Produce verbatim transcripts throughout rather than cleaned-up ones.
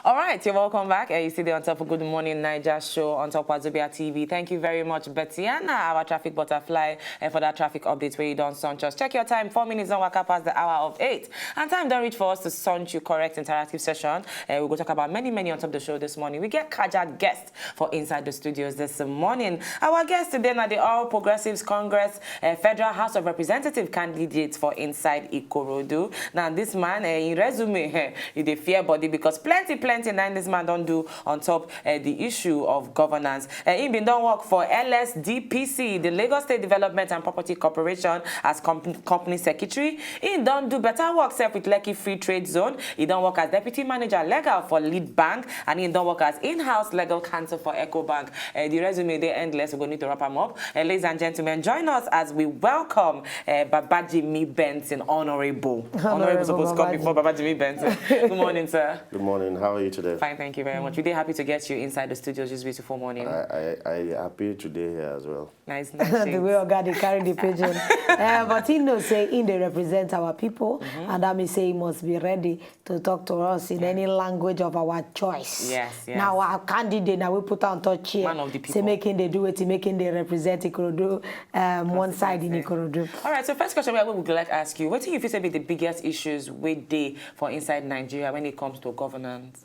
All right, you're welcome back. Uh, you see the On Top of Good Morning Niger show on Top Wazobia T V. Thank you very much, Betiana, our traffic butterfly, and for that traffic update where you don't sound just. Check your time, four minutes don't waka past the hour of eight. And time don't reach for us to sound you correct interactive session. Uh, we're going to talk about many, many on top of the show this morning. We get Kaja guests for inside the studios this morning. Our guest today now the All Progressives Congress uh, Federal House of Representative candidate for inside Ikorodu. Now this man, uh, in resume, uh, you dey fear body because plenty, plenty nine this man don't do on top uh, the issue of governance. Uh, he been done work for L S D P C, the Lagos State Development and Property Corporation, as comp company secretary. He don't do better work self with Lekki Free Trade Zone. He don't work as deputy manager legal for Lead Bank, and he don't work as in-house legal counsel for Eco Bank. Uh, the resume they endless. We're going to wrap them up. Uh, ladies and gentlemen, join us as we welcome uh, Babajimi Benson, honorable. Honorable supposed to come before Babajimi Benson. Good morning, sir. Good morning. How are you today? Fine, thank you very much. We're happy to get you inside the studios this beautiful morning. I, I, I happy today here as well. Nice, nice. The way Oga dey carry the pigeon. Uh, but he know say he dey represent our people, mm -hmm. And that means say he must be ready to talk to us in any language of our choice. Yes, yes. Now our candidate, now we put on touch here. Man of the people. Say making they do it, making they represent Ikorodu, um, one side in Ikorodu. All right, so first question we would like to ask you, what do you feel to be the biggest issues with day for inside Nigeria when it comes to governance?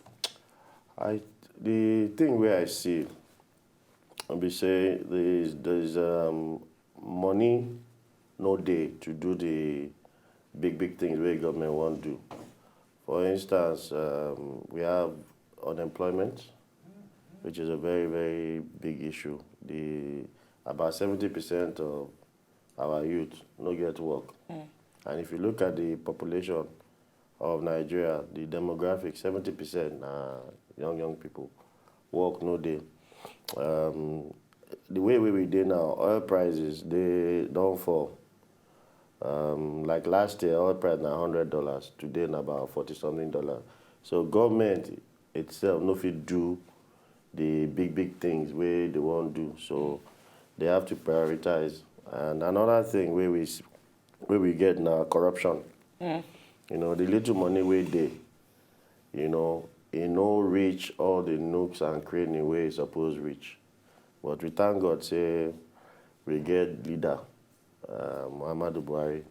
I, the thing where I see, I be say there's, there's um, money no day to do the big, big things where government won't do. For instance, um, we have unemployment, which is a very, very big issue. The about seventy percent of our youth no get work. Mm. And if you look at the population of Nigeria, the demographic, seventy percent are young, young people. Work no day. Um, the way we we did now, oil prices, they don't fall. Um, like last year, oil price na hundred dollars. Today na about forty something dollars. So government itself no fit do the big big things where they won't do. So they have to prioritize. And another thing where we where we get now corruption. Mm. You know, the little money we day, you know, it no reach all the nooks and cranny where it's supposed reach. But we thank God say we get leader uh, Muhammadu Buhari.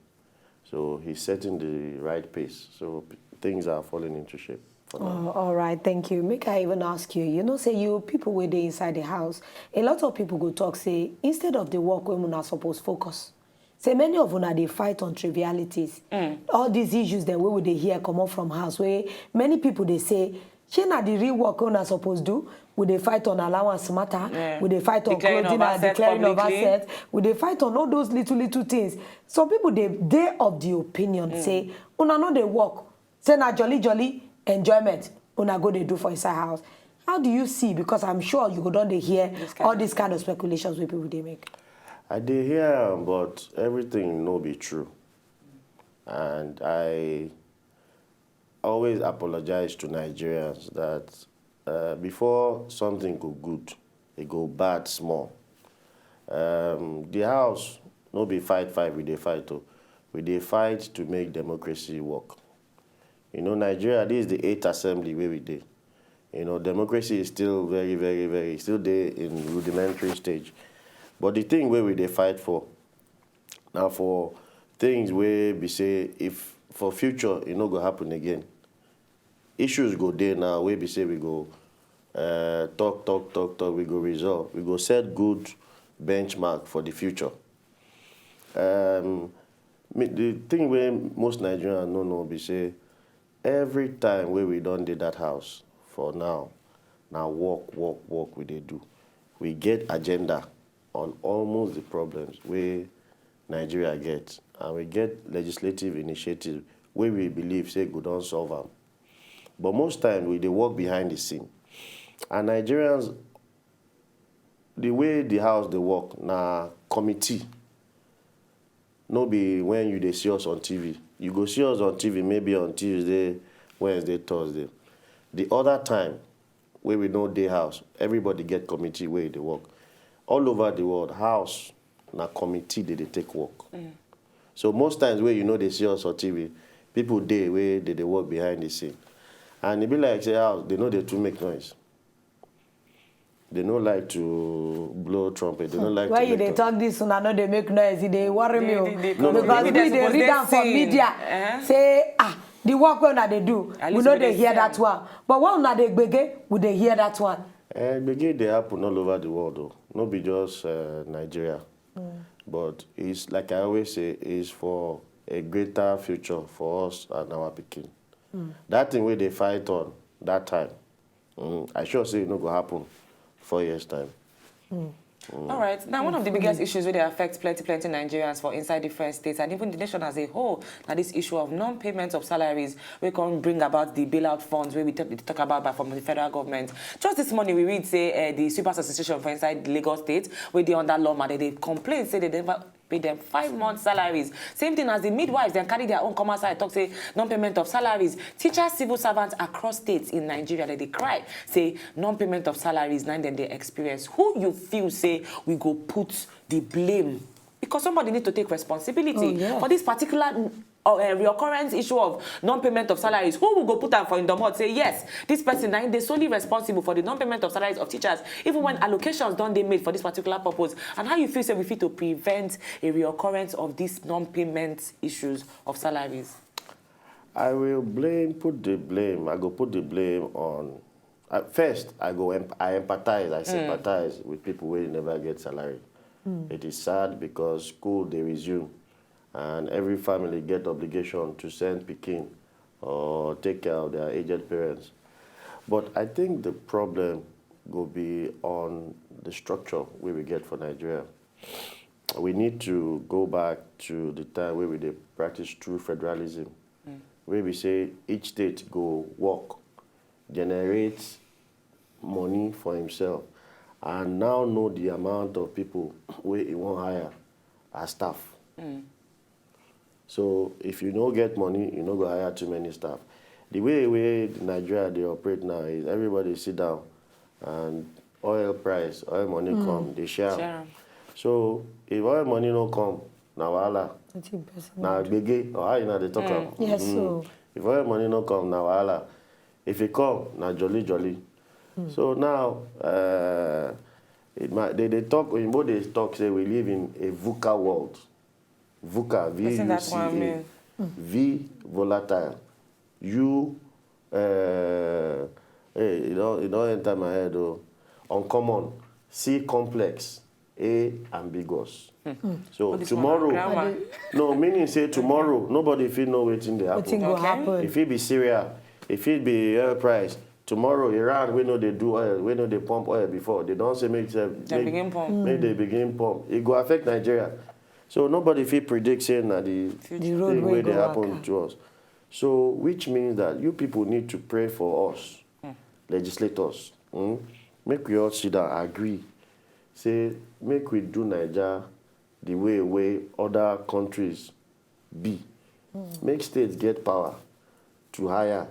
So he's setting the right pace. So things are falling into shape. Oh, all right, thank you. Make I even ask you, you know, say you people were there inside the house. A lot of people go talk say, instead of the work, women are supposed focus. Say many of una they fight on trivialities. Mm. All these issues that we would hear come up from house where many people they say, shey na the real work una suppose do? We dey fight on allowance matter. Yeah. We dey fight on declaring clothing and declaring of assets. We dey fight on all those little little things. Some people dey dey of the opinion mm. say una no dey work. Say na jolly jolly enjoyment una go dey do for inside house. How do you see? Because I'm sure you go don dey hear this all these kind of speculations wey people dey make. I dey hear am, but everything no be true, and I always apologize to Nigerians that uh, before something go good, it go bad small. Um, the house no be fight fight we dey fight o, we dey fight to make democracy work. You know, Nigeria, this is the eighth assembly where we dey. You know, democracy is still very, very, very, still there in rudimentary stage. But the thing where we dey fight for, now for things where we say if for future it no go happen again. Issues go there now where we say we go uh, talk, talk, talk, talk, we go resolve. We go set good benchmark for the future. Um, the thing where most Nigerians no know be say every time where we don't do that house for now, now work, work, work we they do. We get agenda on almost the problems where Nigeria get, and we get legislative initiative where we believe say go don't solve them. But most times we they work behind the scene, and Nigerians, the way the house they work na committee. No be when you they see us on T V. You go see us on T V maybe on Tuesday, Wednesday, Thursday. The other time, where we know day house, everybody get committee where they work. All over the world, house na committee they, they take work. Mm. So most times where you know they see us on T V, people day where they, they work behind the scene. And e be like say house, they no dey too make noise. They no like to blow trumpet. They no like Why to you make dey noise. Talk this una no dey make noise? E dey worry me They- o. they- they Because maybe we they're dey supposed read to am for sing. Media Eh? Say, ah, the work wey una dey do, At we least no we dey dey hear see that am. One. But when una dey gbege, we dey hear that one. Eh, gbege dey happen all over the world, though. No be just uh, Nigeria. But it's like I always say, it's for a greater future for us and our pikin. That thing wey they fight on that time, mm, I sure say e no go happen four years time. All right. Now, one of the biggest issues wey dey affect plenty, plenty Nigerians for inside different states and even the nation as a whole, na this issue of non-payment of salaries wey come bring about the bailout funds wey we talk, dey talk about by from the federal government. Just this morning, we read say uh, the Sweepers Association for inside the Lagos State, wey dey under Lawma, they dey complain say they never pay them five months salaries. Same thing as the midwives, dem carry their own come outside talk say non-payment of salaries. Teachers, civil servants across states in Nigeria, they dey cry say non-payment of salaries na dem dey experience. Who you feel say we go put the blame? Because somebody need to take responsibility Oh, yes. for this particular uh, uh, reoccurrence issue of non-payment of salaries. Who will go put am for in the mud? Say yes, this person na him dey solely responsible for the non-payment of salaries of teachers, even when allocations don dey made for this particular purpose. And how you feel say we fit to prevent a reoccurrence of these non-payment issues of salaries? I will blame, put the blame. I go put the blame on. Uh, first, I go. Emp- I empathize. I sympathize with people wey never get salary. It is sad because school dey resume, and every family get obligation to send pikin or take care of their aged parents. But I think the problem go be on the structure wey we get for Nigeria. We need to go back to the time wey we dey practice true federalism, wey we say each state go work, generate money for himself, and now know the amount of people wey e wan hire as staff. So if you no get money, you no go hire too many staff. The way wey Nigeria dey operate now is everybody sit down and oil price, oil money come, they share am. Share am. So if oil money no come, na wahala. Wetin person Na gbege, or how you know they talk am? Yes, so If oil money no come, na wahala. If e come, na jolly jolly. So now, uh, it might, they, they talk, Oyinbo dey talk say we live in a VUCA world. VUCA, V Wetin U that C one A, mean? V volatile, U, uh, hey, e don e don enter my head o. Uncommon, C complex, A ambiguous. So All this one tomorrow, na grammar. No, meaning say tomorrow nobody fit know wetin dey Wetin happen. go Okay. happen? E fit be cereal, e fit be oil price. Tomorrow, Iran, wey no dey do oil, wey no dey pump oil before, they don say make dem Dem begin pump. Make they begin pump. E go affect Nigeria. So nobody fit predict say na the The road thing wey wey dey go happen waka. To us. So which means that you people need to pray for us, legislators. Hmm? Make we all sit down, agree. Say make we do Naija the way wey other countries be. Make states get power to hire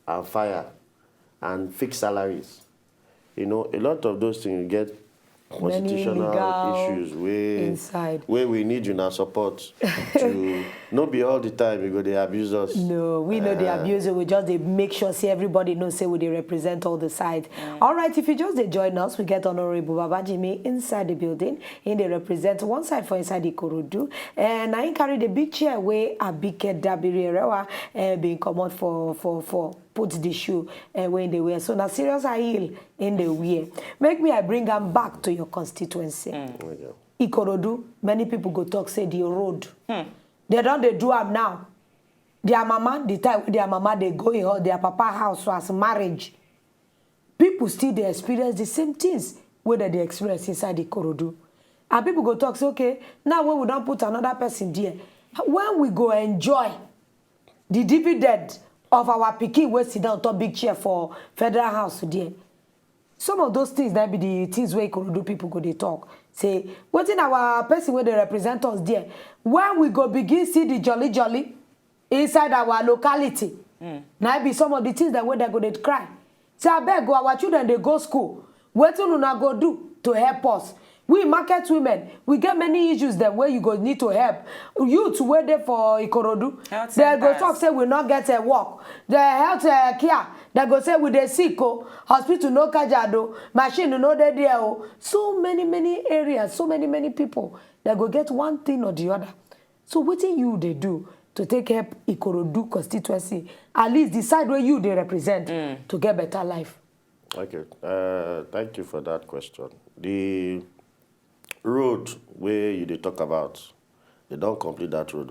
and fire and fix salaries. You know, a lot of those things get Many constitutional legal issues wey inside. Wey we need una support to. No be all the time you go dey abuse us. No, we no dey abuse it. We just dey make sure say everybody know say we dey represent all the sides. All right, if you just dey join us, we get Honorable Babajimi inside the building. He dey represent one side for inside Ikorodu. And na him carry the big chair wey Abike Dabiri Erewa uh, bin comot for for for put the shoe uh, wey he dey wear. So na serious high heel he dey wear. Make me I bring am back to your constituency. Okay. Ikorodu, many people go talk say the road. They don dey do am now. Their mama, the time wey their mama dey go in their papa house as marriage, people still dey experience the same things wey dem dey experience inside Ikorodu. And people go talk say, okay, now when we don put another person there, when we go enjoy the dividend of our pikin wey sit down on top big chair for federal house there? Some of those things that be the things wey Ikorodu people go dey talk. Say, wetin our person wey dey represent us there, when we go begin see the jolly jolly inside our locality, na be some of the things that wey dem go dey cry. Say, abeg o, our children dey go school. Wetin una go do to help us? We market women, we get many issues dem wey you go need to help. Youth wey dey for Ikorodu, Health dem go centers. Talk say we no get a work. The health uh, care, dem go say we dey sick o, hospital no kajado, machine no dey there o. So many many areas, so many many people, dem go get one thing or the other. So wetin you dey do to take help Ikorodu constituency, at least the side wey you dey represent, to get better life? Okay, uh, thank you for that question. The road where you dey talk about, they don't complete that road,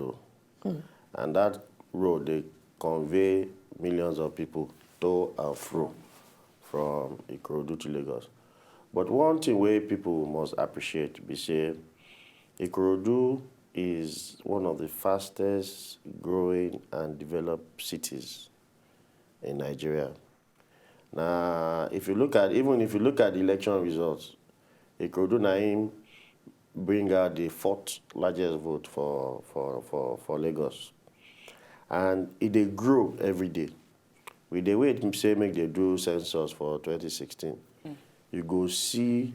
though. And that road they convey millions of people to and fro from Ikorodu to Lagos. But one thing where people must appreciate be say Ikorodu is one of the fastest growing and developed cities in Nigeria. Now, if you look at, even if you look at the election results, Ikorodu Naim bring out the fourth largest vote for for for, for Lagos, and it dey grow every day. We dey wait say make they do census for twenty sixteen. You go see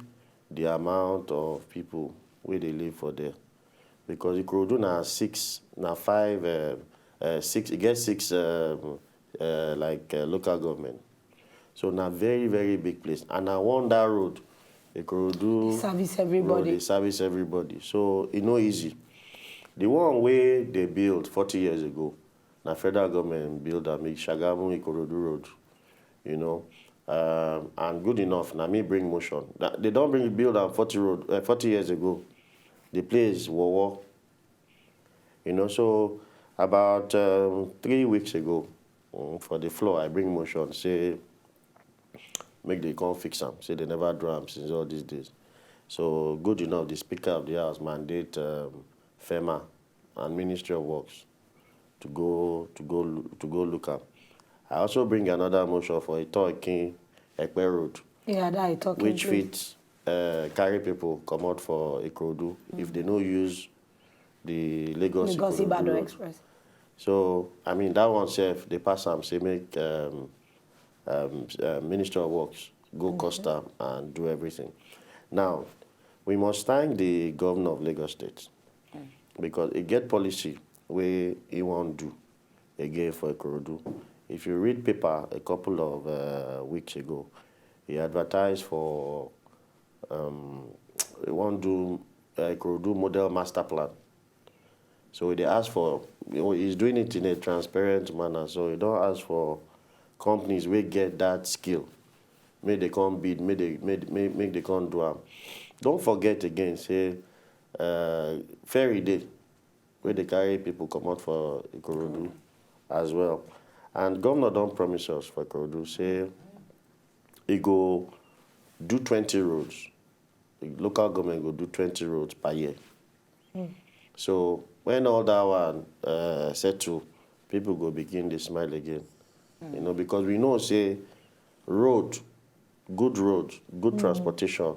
the amount of people where they live for there, because Ikorodu na six, na five, uh, uh, six. It gets six um, uh, like uh, local government. So na very very big place, and I want that road. Ikorodu Service road everybody. They service everybody. So e no easy. The one way they built forty years ago, na federal government build am, make Shagamu Ikorodu road, you know. Um, and good enough, na me bring motion. They don't bring build am forty road uh, forty years ago. The place war war. You know, so about um, three weeks ago, um, for the floor, I bring motion, say make they come fix am, say they never do am since all these days. So good enough, the Speaker of the House mandate um, FEMA and Ministry of Works to go to go to go look am. I also bring another motion for Itoikin Ekpe Road, Yeah, that I talk which fit uh, carry people comot for Ikorodu if they no use the Lagos Lagos Ikorodu Ibadan road. Express. So I mean that one sef dey pass am say make um, um, uh, Ministry of Works go custom and do everything. Now we must thank the governor of Lagos State because e get policy wey e wan do again for Ikorodu. If you read paper a couple of uh, weeks ago, he advertised for um, he wan do uh, Ikorodu model master plan. So they ask for, you know, he's doing it in a transparent manner. So he don't ask for companies we get that skill. Make they come bid, make they make, make, make they come do am. Don't forget again, say uh, ferry day where they carry people come out for Ikorodu as well. And governor don't promise us for Ikorodu, say he go do twenty roads. The local government go do twenty roads per year. So when all that one uh, settle, people go begin dey smile again. You know, because we know say road, good road, good transportation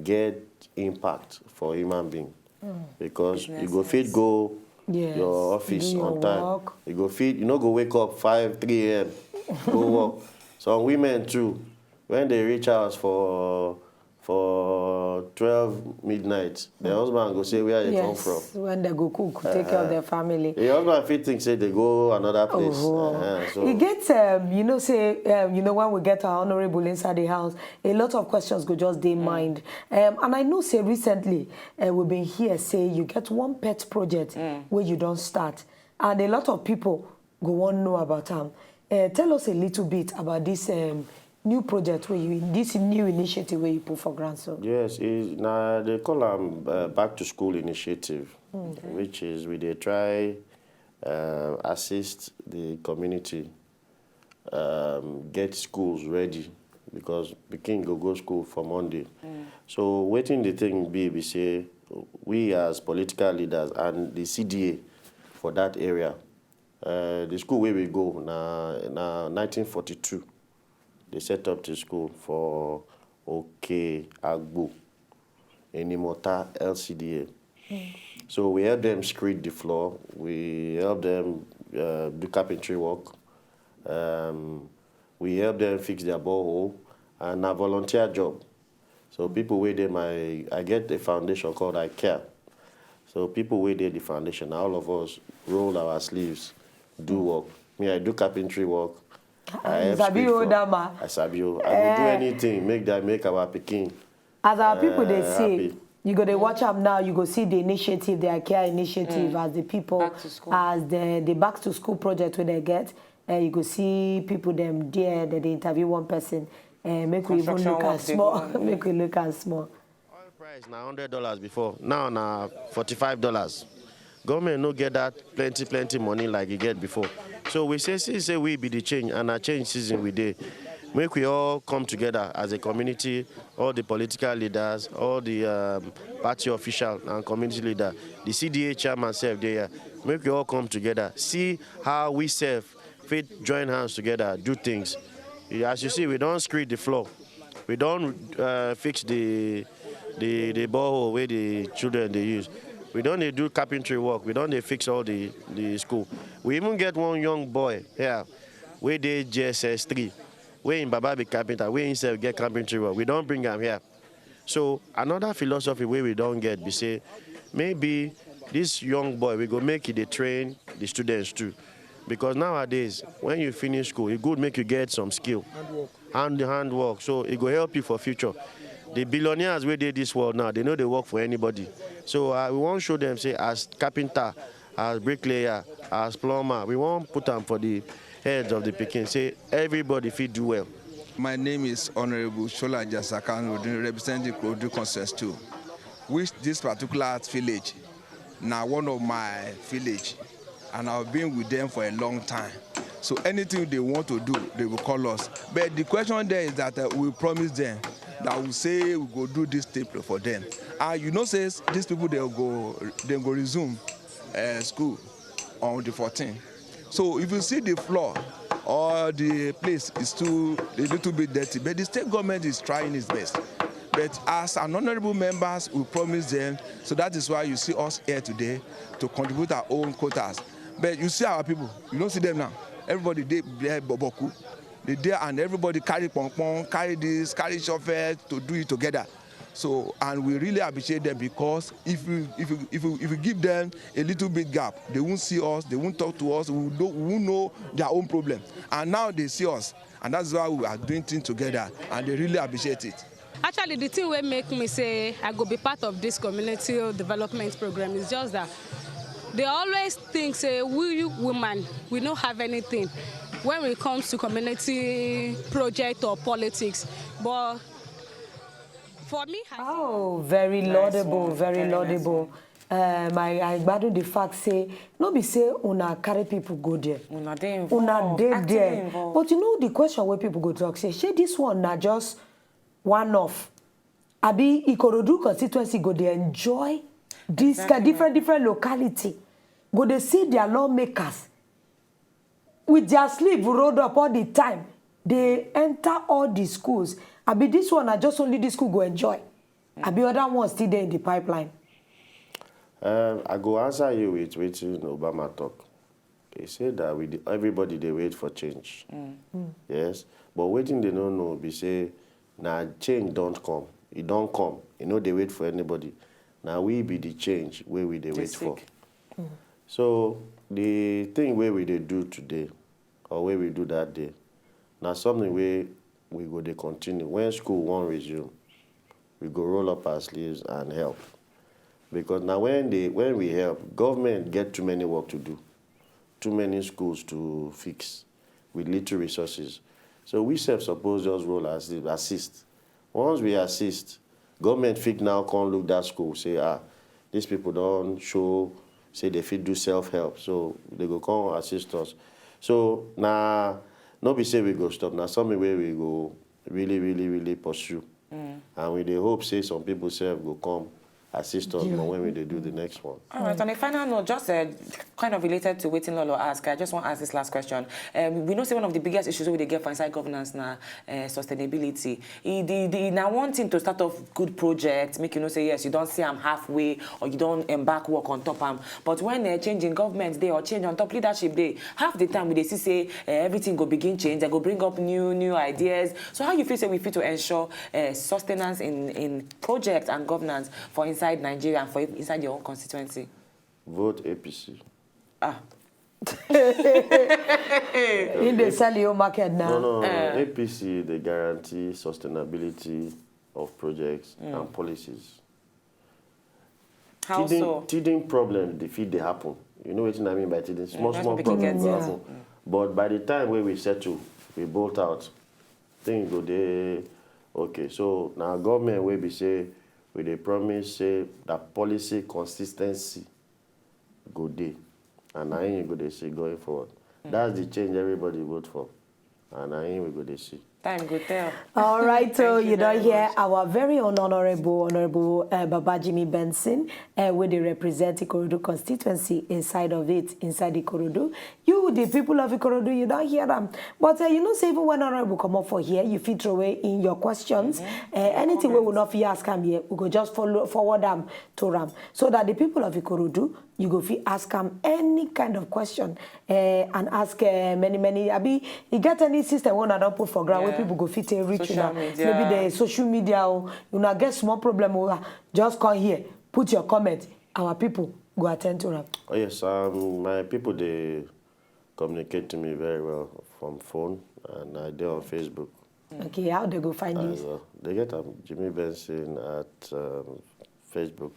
get impact for human being. Because you go fit Businesses. Go Yes, your office do your on time. Work. You go fit, you no go wake up five, three a.m. go work. Some women too, when they reach house for for twelve midnight, the husband go say where you come Yes, from. When they go cook, take care of their family. The husband fit think say they go another place. Oh. Uh-huh, so E get, um, you know, say, um, you know, when we get our honorable inside the house, a lot of questions go just dey mind. Um, and I know, say recently, uh, we've been here, say you get one pet project where you don't start. And a lot of people go want know about am. Uh, tell us a little bit about this um, new project where you, this new initiative where you put for grandson. Yes, is now they call them uh, back to school initiative, which is we they try uh, assist the community um, get schools ready because the king go go school for Monday. So waiting the thing be be say we as political leaders and the C D A for that area, uh, the school where we go na na nineteen forty-two. They set up the school for Oke Agbo, Enimota L C D A. So we help them screed the floor. We help them uh, do carpentry work. Um, we help them fix their borehole, and a volunteer job. So people wey dey my, I get a foundation called I Care. So people wey dey the foundation, na all of us roll our sleeves, do work. Me, I do carpentry work. I You help sabi scrape old floor. Dama. I sabi o. I go do anything, make that, make our pikin. As our people dey Uh, say, happy. You go dey watch am now, you go see the initiative, the I Care initiative as the people, Back to school. As the the back to school project wey dem get, uh, you go see people dem there, dem dey interview one person. Uh, make we even Construction look work as dey small, go on. Make we look as small. Oil price na hundred dollars before, now na forty-five dollars. Government no get that plenty plenty money like e get before. So we say, since say we be the change and na change season we dey, make we all come together as a community, all the political leaders, all the um, party official and community leader, the C D A chairman sef dey here. Make we all come together, see how we sef fit join hands together, do things. As you see, we don screed the floor. We don uh, fix the the the borehole wey the children dey use. We don dey do carpentry work. We don dey fix all the the school. We even get one young boy here wey dey J S S three, wey im baba be carpenter, wey himself get carpentry work. We don bring am here. So another philosophy wey we don get be say maybe this young boy, we go make e dey train the students too. Because nowadays, when you finish school, e good make you get some skill. Hand, hand work. So e go help you for future. The billionaires wey dey this world now, they no dey work for anybody. So uh, we wan show them say as carpenter, as bricklayer, as plumber, we wan put am for the heads of the pikin, say everybody fit do well. My name is Honorable Shola Jasakan Odun, representing Ikorodu Consensus two, which this particular village na one of my village, and I've been with them for a long time. So anything they want to do, they will call us. But the question there is that uh, we promise them that we say we go do this thing for them. And you know, says these people they go they go resume uh, school on the fourteenth. So if you see the floor, or the place is too a little bit dirty, but the state government is trying its best. But as an honorable members, we promise them. So that is why you see us here today to contribute our own quotas. But you see our people, you don't see them now. Everybody dey there boboku. They there and everybody carry pom pom, carry this, carry shovel to do it together. So, and we really appreciate them because if we if we if we, if we give them a little bit gap, they won't see us, they won't talk to us, we don't we won't know their own problem. And now they see us, and that's why we are doing things together, and they really appreciate it. Actually, the thing wey make me say I go be part of this community development program is just that they always think say we women, we no have anything when it comes to community project or politics. But for me, Oh, very laudable, very laudable. Um, I, I gbadun the fact say no be say una carry people go there. Una dey Una involved, dey actively there. Involved. But you know the question wey people go talk say, shey this one na just one off? Abi Ikorodu constituency go dey enjoy this Exactly. Different different locality go dey see their lawmakers with their sleeve rolled up all the time. They enter all the schools. Abi this one na just only this school go enjoy? Abi other ones still dey in the pipeline? Um, I go answer you with wetin Obama talk. He said that we dey- everybody dey wait for change. Yes, but wetin they no know be say na change don come. E don come. E no dey wait for anybody. Na we be the change wey we dey wait for. So the thing wey we dey do today or wey we do that day, na something wey we go dey continue. When school wan resume, we go roll up our sleeves and help. Because na when they when we help, government get too many work to do, too many schools to fix with little resources. So we sef suppose just roll our sleeves, assist. Once we assist, government fit now come look that school, say, ah, these people don show say they fit do self-help, so they go come assist us. So na no be say we go stop, na something wey we go really, really, really pursue. And we dey hope say some people sef go come assist us more when we dey do the next one. All right, on a final note, just uh, kind of related to wetin Lolo ask, I just want to ask this last question. Um, we know say one of the biggest issues we dey get for inside governance na uh, sustainability. E, the, the, na one thing to start off good project, make you know say yes, you don see am halfway or you don embark work on top am. But when uh, change in government dey or change on top leadership dey, half the time we dey see say uh, everything go begin change, dem go bring up new new ideas. So how you feel say we fit to ensure uh, sustenance in in project and governance for inside Nigeria and for inside your own constituency? Vote A P C. Ah, In the sell your market now. No, no, A P C dey guarantee sustainability of projects and policies. How Teething, so? Teething problem dey fit dey happen. You know wetin I mean by teething? Small, That's small what people problem get go to happen. But by the time wey we settle, we bolt out, things go dey okay. So na government wey be say we dey promise say that policy consistency go dey, and na him you go dey see going forward. That's the change everybody vote for, and na him we go dey see. Time go tell. All right, so Thank you you don very hear much. Our very own honorable, honorable uh, Baba Jimmy Benson, uh, wey dey represent Ikorodu constituency inside of it, inside Ikorodu. You, the people of Ikorodu, you don hear am. But uh, you know say even when honorable comot for here, you fit throw away in your questions. Uh, anything wey we no fit ask am here, we go just follow, forward am to am. So that the people of Ikorodu, you go fit ask am any kind of question uh, and ask uh, many, many. Abi, you get any system wey una don put for ground wey Yeah. people go fit take reach Social una? media. Maybe the social media o, una get small problem o, ah, just come here, put your comment. Our people go attend to am. Oh yes, um, my people dey communicate to me very well from phone, and I dey on Facebook Okay, how they go find as you? Well. They get am Jimmy Benson at um, Facebook.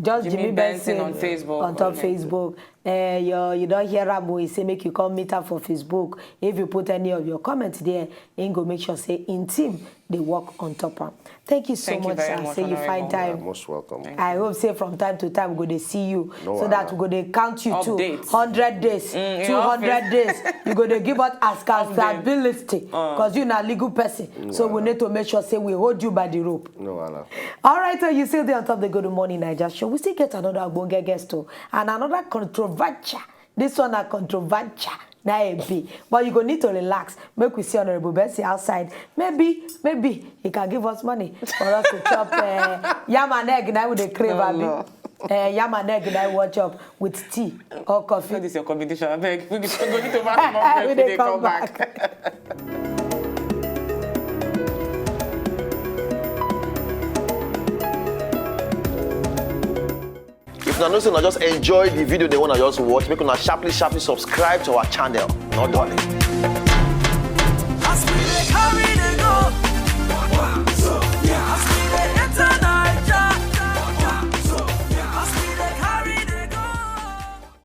Just Jimmy Jimmy, Benson Benson on Facebook. On top Facebook. Uh, you, you don hear am, we say make you come meet am for Facebook. If you put any of your comments there, he go make sure say in team they work on top am. Thank you so Thank you much, very sir. Much, Say you Honorable. find You're time. Most welcome. I hope say from time to time we go dey see you No so that wahala. We go dey count you too. Updates. Hundred days, Mm, in two hundred days. You go dey give us accountability because you na legal person. So we Wow. Need to make sure say we hold you by the rope. No wahala. All right, so you still there on top of the Good Morning Naija show. We still get another ogbonge guest too, and another controversial. This one na controversial. Na e be. But you go need to relax. Make we see Honorable Bessie outside. Maybe, maybe he can give us money for us to chop uh, yam and egg. Now we dey crave, Oh, abi. no. Uh, yam and egg. Now we chop with tea or coffee. This your combination. I beg. We go need to back. We dey come back. If una know say una just enjoy the video they wanna just watch, make una sharply sharply subscribe to our channel. Not darling.